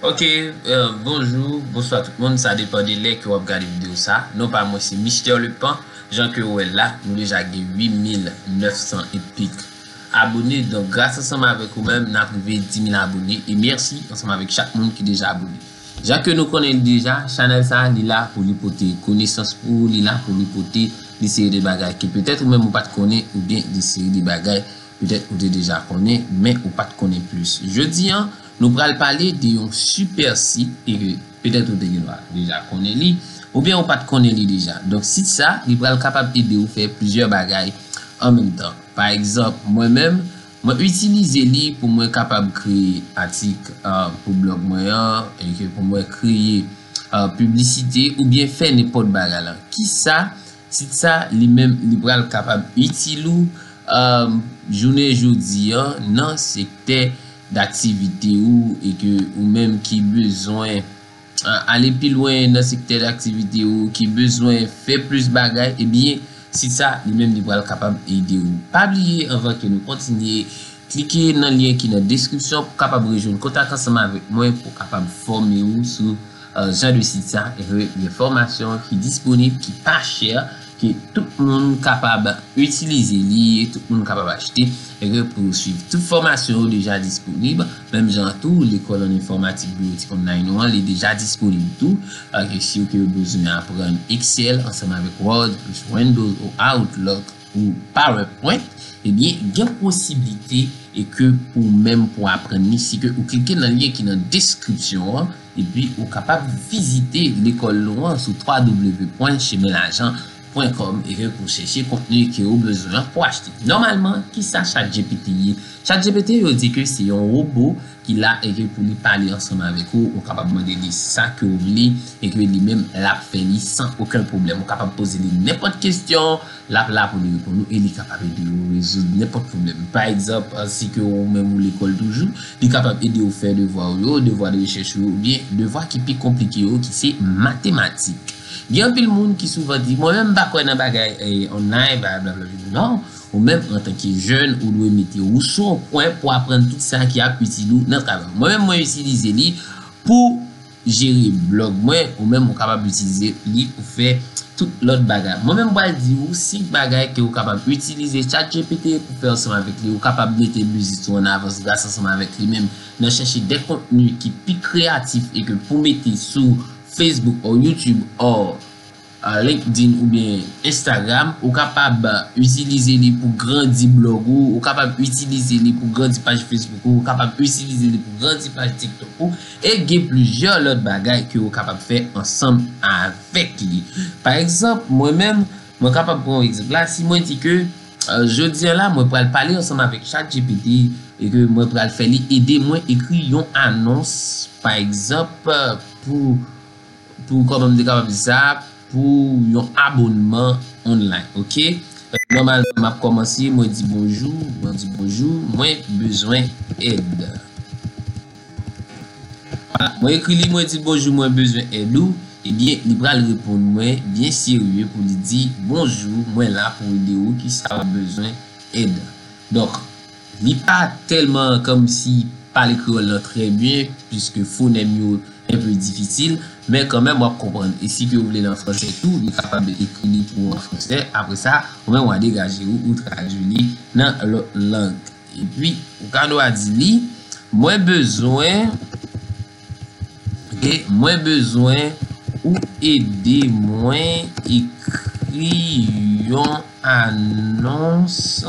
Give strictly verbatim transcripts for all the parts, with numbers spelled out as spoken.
Ok, euh, bonjou, bonswa tout moun, sa depann de lè ke w ap gade videyo sa. Non pa mwen se Mister Lepan, jan ke w wè la, nou deja gen uit mil nèf san epik abone, donk gras ansanm avèk ou menm, n ap rive dis mil abone, e mèsi ansanm avèk chak moun ki deja abone. Jan ke nou konnen li deja, chanèl sa, li la pou li pote konesans pou ou, li la pou li pote de seri de bagay ke petèt ou menm ou pa t konnen, oubyen de seri de bagay petèt ou te deja konnen, men ou pa t konnen plis. Jodi a, nou pral pale de yon sipè sit e ke petèt ou te gen dwa deja konnen li, oubyen ou pa t konnen li deja. Donk, sit sa, li pral kapab ede w fè plizyè bagay an menm tan. Pa egzanp, mwen menm, mwen itilize li pou mwen kapab kreye atik, euh, pou blòg mwen an, e ke pou mwen kreye, euh, piblisite oubyen fè nenpòt bagay la. Kisa sit sa li menm li pral kapab itil ou, euh, jounen jodi a nan sektè daktivite ou e ke ou menm ki bezwen, euh, ale pi lwen nan sektè daktivite ou, ki bezwen fè plis bagay, ebyen, sit sa li menm li pral kapab ede ou. Pa bliye, anvan ke nou kontinye, klike nan lyen ki nan deskripsyon pou kapab rejwenn kontak ansanm avèk mwen pou kapab fòme ou sou, euh, jan de sit sa, e ke gen fòmasyon ki disponib, ki pa chè, ke tout moun kapab itilize li, tout moun kapab achte, e ke pou swiv tout fòmasyon yo deja disponib, menm jan tou, lekòl an enfòmatik biwotik online nou an, li deja disponib tou, e ke si w ke bezwen aprann Excel ansanm avèk Word, plis Windows ou Outlook, ou PowerPoint, ebyen, gen posiblite e ke ou menm pou aprann li si ke ou klike nan lyen ki nan deskripsyon an, epi ou kapab vizite lekòl nou an sou w w w pwen chemen lajan pwen kòm e ke pou chèche kontni ke ou bezwen an pou achte. Nòmalman, kisa ChatGPT ye? ChatGPT, yo di ke se yon wobo ki la e ke pou li pale ansanm avèk ou, ou kapab mande li sa ke w vle e ke li menm l ap fè li san okenn pwoblèm. Ou kapab poze li nenpòt kesyon, l ap la pou li reponn ou e li kapab ede w rezoud nenpòt pwoblèm. Pa egzanp, si ke ou menm ou lekòl toujou, li kapab ede w fè devwa w yo, devwa de rechèch ou yo, oubyen devwa ki pi konplike yo, ki se matematik. Gen anpil moun ki souvan di, "Mwen menm m pa kwè nan bagay, eh, online, blablabla." Non, ou menm antanke jèn, ou dwe mete ou sou yon pwen pou aprann tout sa ki ap itil ou nan travay. Mwen menm, mwen itilize li pou jere blòg mwen, ou menm ou kapab itilize li pou fè tout lòt bagay. Mwen menm m pral di ou senk bagay ke ou kapab itilize ChatGPT pou fè ansanm avèk li. Ou kapab mete biznis ou an avans gras ansanm avèk li menm nan chèche de kontni ki pi kreyatif e ke pou mete sou Facebook ou YouTube ou, euh, LinkedIn oubyen Instagram. Ou kapab, euh, itilize li pou grandi blòg ou, ou kapab itilize li pou grandi paj Facebook ou, ou kapab itilize li pou grandi paj TikTok ou. E gen plizyè lòt bagay ke ou kapab fè ansanm avèk li. Pa egzanp, mwen menm, mwen kapab pran yon egzanp la, si mwen di ke, euh, jodi a la, mwen pral pale ansanm avèk ChatGPT e ke mwen pral fè li ede mwen ekri yon anons, pa egzanp, euh, pou, pou, kòman m te kapab di sa, pou yon abònman online, ok? Nòmalman, m ap kòmanse, mwen di bonjou, mwen di bonjou, mwen bezwen èd. Vwala, mwen ekri li, mwen di bonjou, mwen bezwen èd ou. Ebyen, li pral reponn mwen byen serye pou li di, "Bonjou, mwen la pou ede ou, kisa w bezwen èd?" Donk, li pa tèlman kòmsi pale kreyòl lan trè byen, piske fonèm yo enpe difisil, men kanmenm w ap konprann. E si ke w vle l an fransè tou, li kapab ekri li pou ou an fransè. Apre sa, ou menm w a degaje ou, ou tradui li nan lòt lang. Epi, ou ka dwa di li, "Mwen bezwen, ok, mwen bezwen ou ede mwen ekri yon anons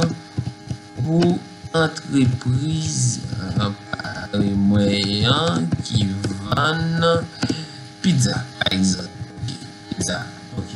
pou antrepriz, euh, parèy mwen an ki vann pizza, pa egzanp." Ok, pizza, ok.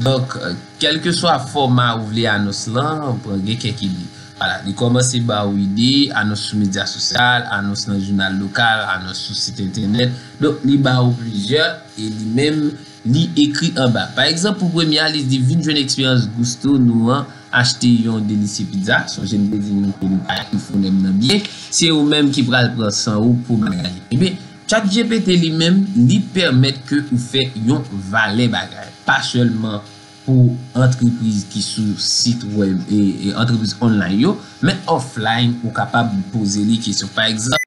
Donk, euh, kèlkeswa fòma ou vle anons lan, pran gen kèk ide. Vwala, li kòmanse ba ou ide, anons sou medya sosyal, anons nan jounal lokal, anons sou sit entènèt. Donk, li ba ou plizyè, e li menm, li ekri anba. Pa egzanp, pou premye a, li di, "Vin jwenn eksperyans gusto nou an, achte yon delisye pizza." Sonje m te di nou ke li pa ekri fonèm nan byen. Se ou menm ki pral pran san ou pou bagay. Ebyen, ChatGPT li menm, li pèmèt ke ou fè yon valè bagay. Pa sèlman pou antrepriz ki sou sit wèb e, e antrepriz online yo, men offline, ou kapab poze li kesyon. Pa egzanp,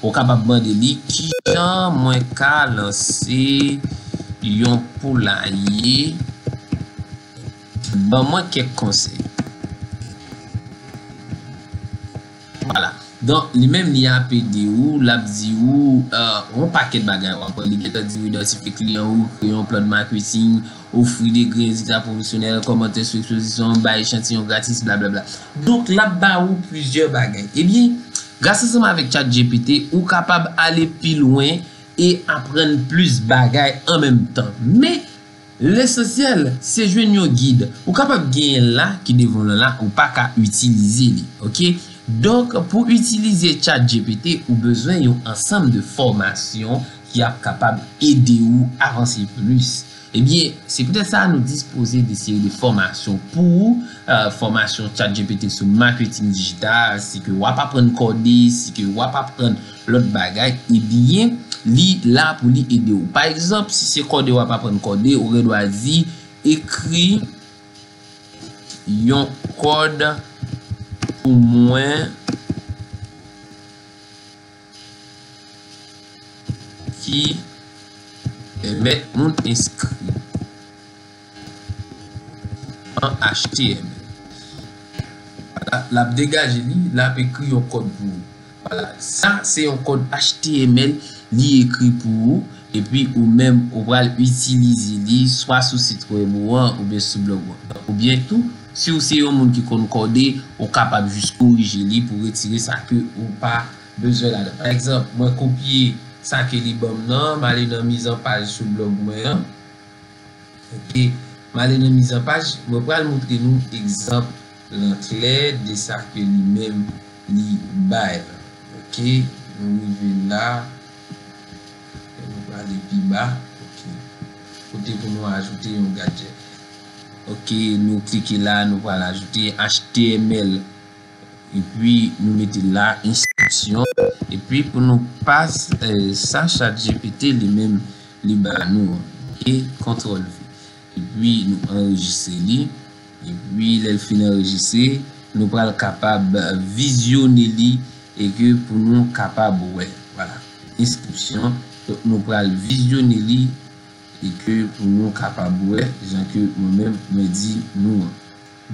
Ou kapab mande li, "Kijan mwen ka lanse yon poulaye? Ban mwen kèk konsèy." Vwala. Donk, li menm, li ap ede ou, l ap di ou, euh, yon pakèt bagay. W ap wè, li gentan di ou idantifye kliyan ou, kreye yon plan de marketing, ofri de grenn rezilta pwofesyonèl, kòmante sou ekspozisyon, bay echantiyon gratis, blablabla. Donk, l ap ba ou plizyè bagay. Ebyen, gras ansanm avèk ChatGPT, ou kapab ale pi lwen e aprann plis bagay an menm tan. Men, lesansyèl, se jwenn yon gid. Ou kapab genyen l la, ki devan w lan la, ou pa ka itilize li, oke? Donk, pou itilize ChatGPT, ou bezwen yon ansanm de fòmasyon ki ap kapab ede ou avanse plis. Ebyen, se poutèt sa nou dispoze de seri de fòmasyon pou ou, euh, fòmasyon ChatGPT sou maketing dijital, si ke w ap aprann kòde, si ke w ap aprann lòt bagay, ebyen, li la pou li ede w. Pa egzanp, si se kòde w ap aprann kòde, ou gen dwa di, "Ekri yon kòd pou mwen ki pèmèt moun enskri an H T M L." Vwala, l ap degaje li, l ap ekri yon kòd pou ou. Vwala, sa se yon kòd H T M L li ekri pou ou, epi ou menm ou pral itilize li swa sou sit wèb ou an oubyen sou blòg ou an. Oubyen tou, si w se yon moun ki konn kòde, ou kapab jis korije li pou retire sa ke ou pa bezwen ladan. Pa egzanp, mwen kopye sa ke li ban m nan, m ale nan mizanpaj sou blòg mwen an. Oke, m ale nan mizanpaj, mwen pral montre nou egzanp lan klè de sa ke li menm li bay la. Oke, nou rive la, e nou prale pi ba. Oke, kote pou nou ajoute yon gadjèt. Oke, nou klike la, nou pral ajoute H T M L. Epi nou mete la, enstriksyon. Epi pou nou pas, eh, sa ChatGPT li menm li ba nou an. Oke, kontwòl V. Epi nou anrejistre li. Epi lè l fin anrejistre, nou pral kapab vizyone li e ke pou nou kapab wè. Vwala. Enstriksyon. Donk nou pral vizyone li e ke pou nou kapab wè, jan ke mwen menm mwen di nou an.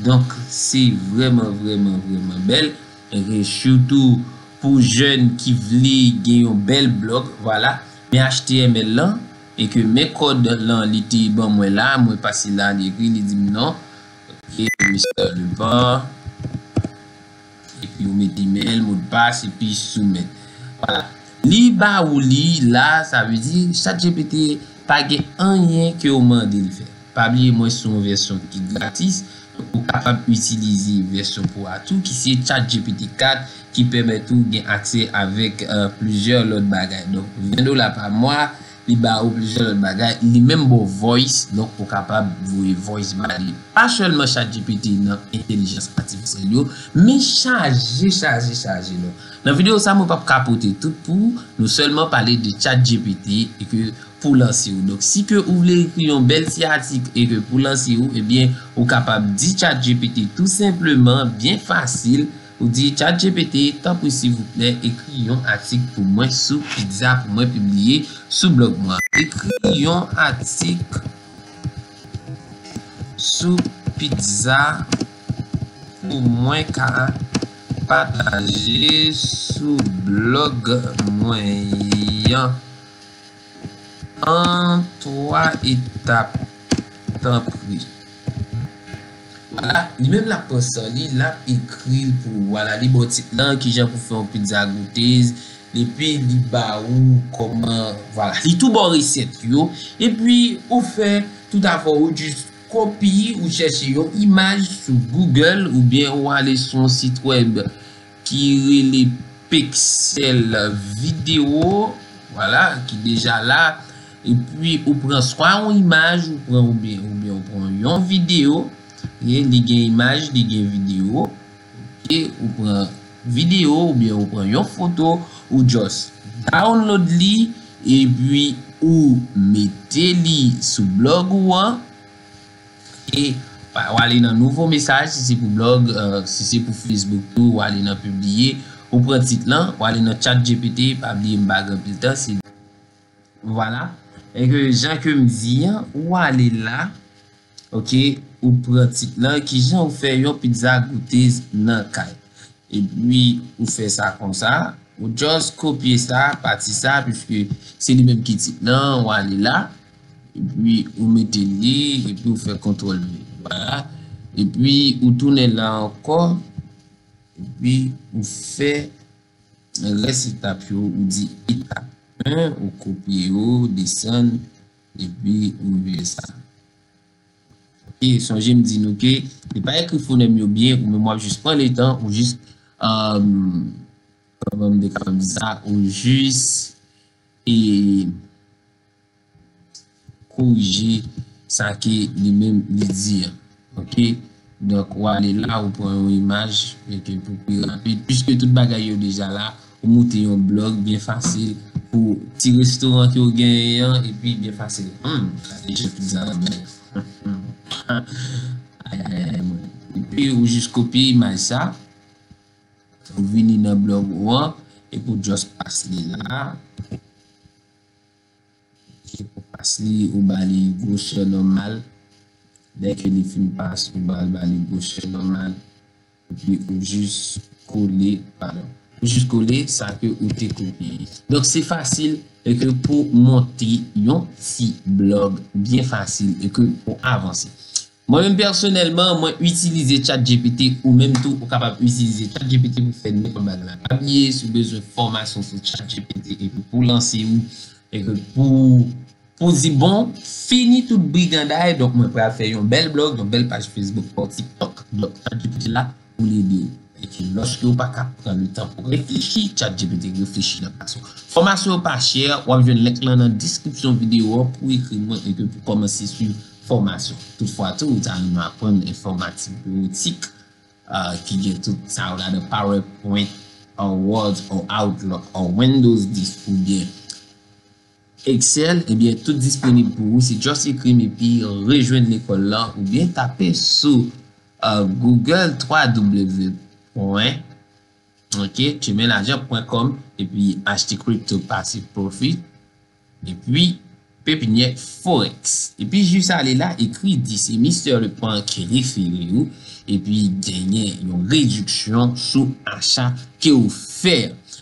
Donk, se vrèman, vrèman, vrèman bèl. E ke sitou pou jèn ki vle gen yon bèl blòg, vwala. Men H T M L lan, e ke men kòd lan li te ban mwen la, mwen pase la, li ekri, li di m non. Oke, Mister Lepant. Epi ou mete imèl, modpas, epi soumèt. Vwala. Li ba ou li la, sa vle di, ChatGPT pa gen anyen ke ou mande l fè. Pa bliye, mwen se yon vèsyon ki gratis. Ou kapab itilize vèsyon pou a tou, ki se ChatGPT kat, ki pèmèt ou gen aksè avèk, euh, plizyè lòt bagay. Donk, ven dola pa mwa, li ba ou plizyè lòt bagay, li menm ba w voice, donk ou kapab voye voice ba li. Pa sèlman ChatGPT nan entèlijans atifisyèl yo, men chaje, chaje, chaje lòt. Nan videyo sa, mwen p ap ka pote tout pou nou, sèlman pale de ChatGPT e ke pou lanse w. Donk, si ke ou vle ekri yon bèl ti atik e ke pou lanse w, ebyen, ou kapab di ChatGPT tou senpleman, byen fasil, ou di, "ChatGPT, tanpri silvouplè, ekri yon atik pou mwen sou pizza pou mwen pibliye sou blòg mwen. Ekri yon atik sou pizza pou mwen ka pataje sou blòg mwen an." An twa etap, tanpri. Vwala, li menm l ap pran san li, l ap ekri l pou ou. Vwala, li ba w tit lan, kijan pou fè yon pizza goutez, epi li ba ou kòman, vwala, li tou ba w resèt yo, epi ou fè tout afè w, ou jis kopi, ou chèche yon imaj sou Google, oubyen ou ale sou yon sit wèb ki rele Pexels Video, vwala, ki deja la. Epi ou pran swa yon imaj, ou pran oubyen, oubyen ou pran yon videyo. Li gen imaj, li gen videyo. Oke, ou pran videyo oubyen ou pran yon foto, ou just download li, epi ou mete li sou blòg ou an. E pa, w ale nan nouvo mesaj, si se pou blòg, euh, si se pou Facebook tou, w ale nan pibliye, Ou pran tit lan, ou ale nan ChatGPT, pa bliye m pa gen anpil tan, se, vwala. E ke jan ke m di an, ou ale la, oke, ou pran tit lan, kijan ou fè yon pizza goutez nan kay. Epi ou fè sa konsa, ou just kopye sa, pati sa, piske se li menm ki tit lan, ou ale la, epi ou mete li, epi ou fè kontwòl V. Vwala. Epi ou tounen la ankò, epi ou fè rès etap yo, ou di etap en, ou kopye yo, desann, epi ou vire sa. E sonje m di nou ke li pa ekri fonèm yo byen, ou menm w ap jis pran letan, ou jis, um, kòman m te kapab di sa, ou jis, e, korije sa ke li menm li di an. Oke? Donk, ou ale la, ou pran yon imaj, e ke pou pi rapid, piske tout bagay yo deja la, ou moute yon blòg byen fasil pou ti restoran ke w genyen an, epi byen fasil. Hmm, gade jan pizza la bèl. Ay, ay, ay, mwen. Epi ou jis kopye imaj sa, ou vini nan blòg ou an, epi ou just pas li la. Epi ou pas li, ou ba li gwosè nòmal. Dèke li fin pas, ou ba, ba li gwosè nòmal. Epi ou jis kole, padon. Ou jis kole sa ke ou te kopye. Donk, se fasil, e ke pou monte yon ti blòg byen fasil, e ke pou avanse. Mwen menm pèsonèlman, mwen itilize ChatGPT, ou menm tou, ou kapab itilize ChatGPT pou fè nenpòt bagay la. Pa bliye, si w bezwen fòmasyon sou ChatGPT epi pou lanse w, epi pou, pou di bon, fini tout briganday, donk mwen pral fè yon bèl blòg, yon bèl paj Facebook, yon TikTok. Donk, ChatGPT la, pou l ede w. Epi lòske w pa ka pran letan pou reflechi, ChatGPT reflechi nan plas ou. Fòmasyon yo pa chè, w ap jwenn link lan nan deskripsyon videyo a pou ekri mwen epi pou kòmanse swiv fòmasyon. Toutfwa tou, ou ta renmen aprann enfòmatik biwotik, ah, ki gen tout sa yo ladan, PowerPoint, or Word, or Outlook, or Windows dis oubyen Excel, ebyen, tout disponib pou ou. Se just ekri m epi rejwenn lekòl lan oubyen tape sou, euh, Google, twa w w w pwen, ok, chemin l'argent pwen com, epi achte crypto passive profit, epi pepinyè Forex. Epi jis ale la, ekri di se Mister Lepran ki refere ou, epi genyen yon rediksyon sou acha ke ou fè.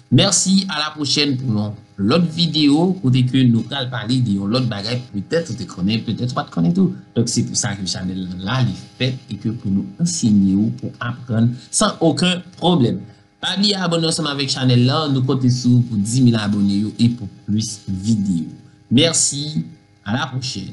Mèsi, a la pwochèn pou yon lòt videyo kote ke nou pral pale de yon lòt bagay, petèt ou te konnen, petèt ou pa t konnen tou. Donk, se pou sa ke chanèl lan la, li fèt e ke pou nou ansenye ou, pou aprann san okenn pwoblèm. Pa bliye abòne ansanm avèk chanèl lan, nou konte sou ou pou dis mil abòne yo e pou plis videyo. Mèsi, a la pwochèn.